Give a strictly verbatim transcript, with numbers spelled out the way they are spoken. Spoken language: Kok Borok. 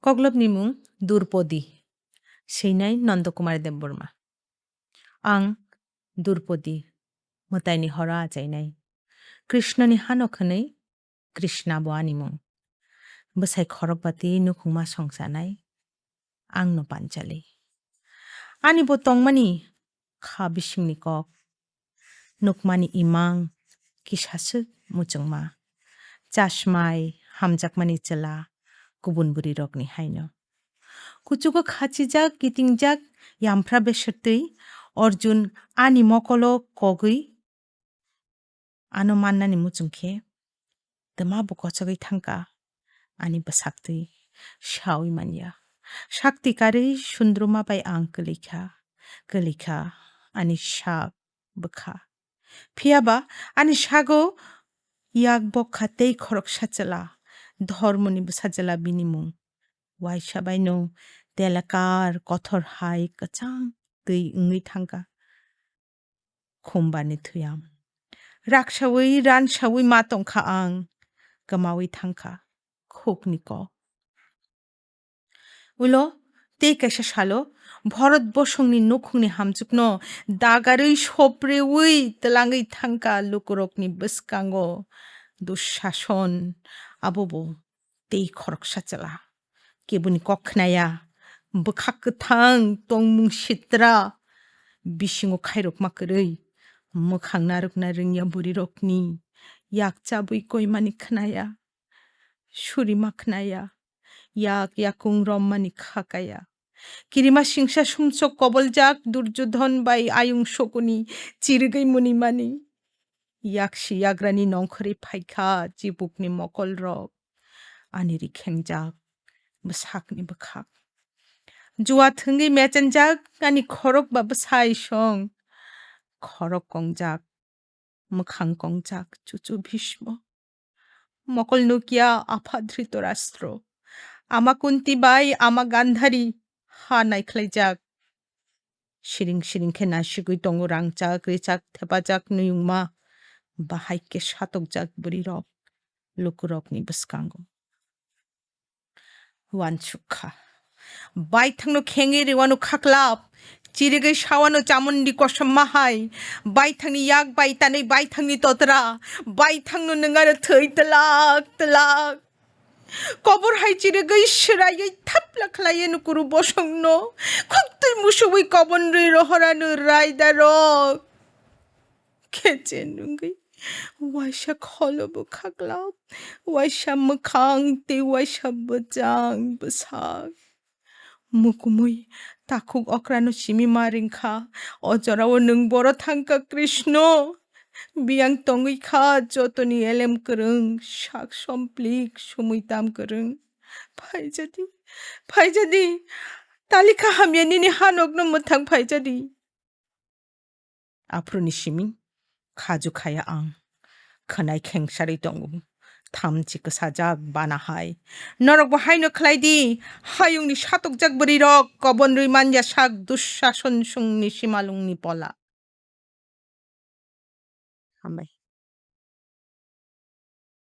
Koklopni mung Durpodi, swinai Nandakumar Debbarma. Ang Durpodi, mwtaini horo achainai. Krishnani hano khwnwi Krishna bo ani mung. Bwsai khorokbati nukhungma songchanai, ang no panchali. Ani bo tongmani kha bisingni kok, nukmani imang kisa swk muchungma, chasmai hamjakmani chwla kubun bwrwirokni haino. Kuchugo khachijak, kitingjak, yamphra besertwi Arjun ani mokolo kogwi ano mannani muchung khe twma bo kochogwi thangkha ani bwsaktwi sawi manya. Sakti karwi sundruma bai ang kwlikha, kwlikha ani sak bwkha. Phiyaba ani sago yak bokha tei khoroksa chwla, dhormoni bwsa chwla bini mung. Waisa baino telekar kothor hai kwchang twi wngwi thangkha. Khumbani thuyam raksawi ransawi ma tongkha ang, kwmawi thangkha khukni kok. Ulo tei kaisa salo Bharat bosongni nukhungni hamchukno dagarwi soprewi twlangwi thangkha lukurokni bwskango Dushason, abo bo tei khoroksa chwla. Keboni kok khnaya, bwkhak kwthang tongmung sitra, bisingo khairokma kwrwi, mwkhang narwkna rwngya bwrwirokni yak chabwi koimani khnaya, surima khnaya, yak yakung rommani khakaya. Kirima singsa sumsok koboljak Durjodhon bai ayung sokoni chirigwi munimani. Yaksi yagrani nongkhorwi phaikha chibukni mokolrok, ani rikhengjak bwsakni bwkhak. Jua thwngwi mechenjak ani khorok ba bwsai song, khorok kongjak, mwkhang kongjak chuchu Bhismo. Mokol nukya apha Dhritarashtra, ama Kunti bai ama Gandhari ha naikhlaijak. Siring siring khe nasigwi tongo rangchak richak thepajak nuyungma, bahai khe satokjak bwrwirok lukurokni bwskango. Wansukha. Baithangno khengwi rwano khaklap, chirigwi sawano chamungni kosom mahai, baithangni yak bai tanwi baithangni totra, baithangno nwngaro thwi tlak tlak. Kobor hai chirigwi swraiwi thapla khlaiwi nukuru bosongno khuktwi musubwi kobonrwi rohorano raidarok. Khechen wngwi waisa kholo bwkhaklap, waisa mwkhang tei waisa bwchang bwsak. Mukumui takhuk okrano simi ma ringkha, o jorao nwng boro thangkha Krishna. Biyang tongwi kha jotoni elem kwrwng, sak somplik sumui tam kwrwng. Phaijadi, phaijadi, talikha hamya nini hanokno mwthang phaijadi. Aphuruni simi khaju khaya ang. Khwnai khengsarwi tongo. Thamchi kwsajak bana hai. Norokbo haino khlai di. Hayungni satokjak bwrwirok kobonrwi manya sak Dushason songni simalungni pola. Hambai.